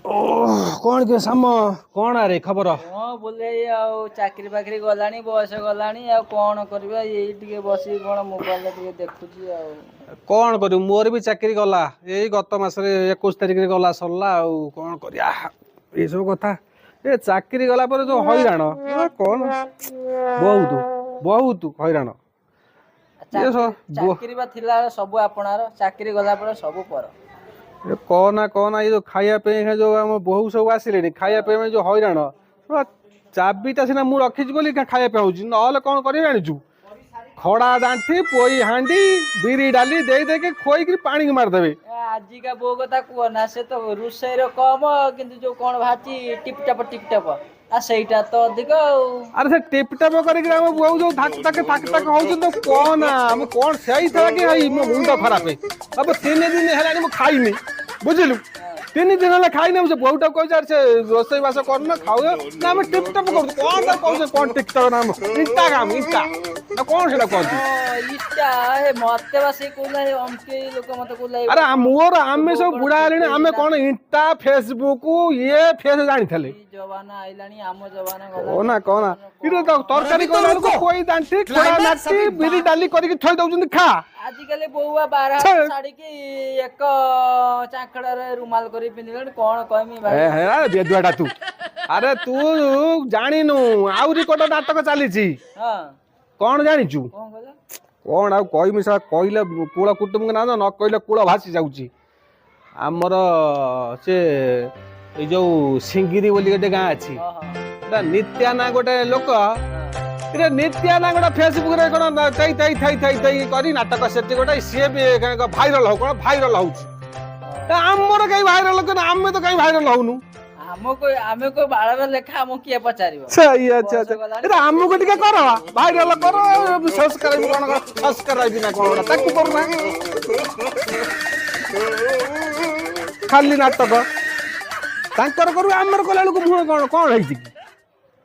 ଓ କଣ କି ସାମ, କଣ ଆରେ ଖବର? ହଁ ବୁଲେଇ, ଆଉ ଚାକିରି ବାକିରି ଗଲାଣି, ବୟସ ଗଲାଣି, ଆଉ କଣ କରିବା? ଏଇ ଟିକେ ବସିକି କଣ ମୋବାଇଲରେ ଟିକେ ଦେଖୁଛି ଆଉ। କଣ କରିବୁ, ମୋର ବି ଚାକିରି ଗଲା ଏଇ ଗତ ମାସରେ 21 ତାରିଖରେ ଗଲା, ସରିଲା। ଆଉ କଣ କରିବା, ଏସବୁ କଥା। ଏ ଚାକିରି ଗଲା ପରେ ଯୋଉ ହଇରାଣ, ଏ କଣ ବହୁତ ବହୁତ ହଇରାଣ। ଏ ଚାକିରି ବା ଥିଲା ସବୁ ଆପଣାର, ଚାକିରି ଗଲା ପରେ ସବୁ ପର। ଏ କହନା କହନା, ଏଇ ଯୋଉ ଖାଇବା ପାଇଁ ଯୋଉ ଆମ ବୋହୂ ସବୁ ଆସିଲେଣି ଖାଇବା ପାଇଁ ଯୋଉ ହଇରାଣ। ଶଳା, ଚାବିଟା ସିନା ମୁଁ ରଖିଛି ବୋଲି ଖାଇବା ପାଇଁ ହଉଛି, ନହେଲେ କଣ କରିବି ଜାଣିଛୁ? ଖଡା ଦାଣ୍ଠି, ପୋଇ ହାଣ୍ଡି, ବିରି ଡାଲି ଦେଇ ଦେଇକି ଖୋଇକିରି ପାଣିକି ମାରିଦେବେ। ଏ ଆଜିକା ବୋଉ କଥା କୁହ ନା, ସେ ତ ରୋଷେଇର କମ, କିନ୍ତୁ ଯୋଉ କଣ ବାହାରିଛି ଟିପ ଟାପ ଟିପ ଟାପ, ଆଉ ସେଇଟା ତ ଅଧିକ ଆଉ। ଆରେ ସେ ଟିପ ଟାପ କରିକି ଆମ ବୋଉ ଯୋଉ ଥାକ ଥାକ ଥାକ ଥାକ ହଉଛନ୍ତି, କହନା। ମୁଁ କଣ ସେଇଥିରେ କି ହେଇ ମୋ ମୁଣ୍ଡ ଖରାପ। अब 3 ଦିନ ହେଲାଣି ମୁଁ ଖାଇନି, ବୁଝିଲୁ? 3 ଦିନ ହେଲା ଖାଇନି। ମୁଁ ସେ ବୋଉଟାକୁ କହୁଛି, ଆରେ ସେ ରୋଷେଇ ବାସ କରୁନ, ଖାଉ ନା, ଆମେ ଟିପ ଟାପ କରୁଛୁ। କଣ ତାକୁ କହୁଛ, କଣ ଟିକଟକ ନା ଇନଷ୍ଟାଗ୍ରାମ, ଇନଷ୍ଟା ନା କଣ ସେଟା କହନ୍ତି? ଇଷ୍ଟା ହେ, ମତେ ବା ସେ କହୁଲା, ହେ ଅମକେଇ ଲୋକ ମତେ କହୁଲା ଆରେ ମୋର ଆମେ ସବୁ ବୁଢା ହେଲେଣି, ଆମେ କଣ ଇନଷ୍ଟା ଫେସବୁକ୍ ଇଏ ଫେସ୍ ଜାଣିଥିଲେ? ଏଇ ଜମାନା ଆଇଲାଣି, ଆମ ଜମାନା ଗଲାଣି। କହନା କହନା, ଇରେ ତ ତରକାରୀ କଲା ବେଳକୁ ପୋଇ ଦାଣ୍ଠି, ଖଡା ନାଟି, ବିରି ଡାଲି କରିକି ଥୋଇ ଦଉଛନ୍ତି, ଖା। ଆଜିକାଲି ବୋଉ ବା ବାର ଛେ। ହାତ ଛାଡିକି ଏକ ଚାଙ୍କଡାରେ ରୁମାଲ କରି ପିନ୍ଧିଲେଣି, କଣ କହିମି ଭାଇ? ଏ ହେ ବେଦୁଆଟା ତୁ, ଆରେ ତୁ ଜାଣିନୁ, ଆହୁରି ଗୋଟେ ନାଟକ ଚାଲିଛି। କଣ ଜାଣିଛୁ? କଣ କହିଲ? କଣ ଆଉ କହିମି ସା, କହିଲେ କୂଳ କୁଟୁମ୍ବ ନା, ନ କହିଲେ କୂଳ ଭାସି ଯାଉଛି ଆମର। ସେ ଏଇ ଯୋଉ ସିଙ୍ଗିରି ବୋଲି ଗୋଟେ ଗାଁ ଅଛି, ହଁ ହଁ ଏଟା ନିତ୍ୟା ନା ଗୋଟେ ଲୋକ, ଏଟା ନିତ୍ୟା ନା ଗୋଟେ ଫେସବୁକରେ କଣ ଥେଇ ଥେଇ ଥେଇ ଥେଇ ଥେଇ କରି ନାଟକ ସେଠି ଗୋଟେ, ସିଏ ବି ଭାଇରାଲ ହଉ, କଣ ଭାଇରାଲ ହଉଛି। ଏ ଆମର କାହିଁ ଭାଇରାଲ କନ? ଆମେ ତ କାହିଁ ଭାଇରାଲ ହଉନୁ। ଆମକୁ ଆମେ କୋଉ ବାଳର ଲେଖା, ଆମକୁ କିଏ ପଚାରିବ? ସେଇ ଆଚ୍ଛା, ଏଟା ଆମକୁ ଟିକେ କର, ଭାଇରାଲ କର, ସବସ୍କ୍ରାଇବ କଣ, ସବସ୍କ୍ରାଇବ ନା କଣ ଗୋଟେ, ତାକୁ କରୁନା, ଖାଲି ନାଟକ ତାଙ୍କର କରୁ, ଆମର କଲା ବେଳକୁ ମୁହଁ କଣ କଣ ହେଇଛି କି?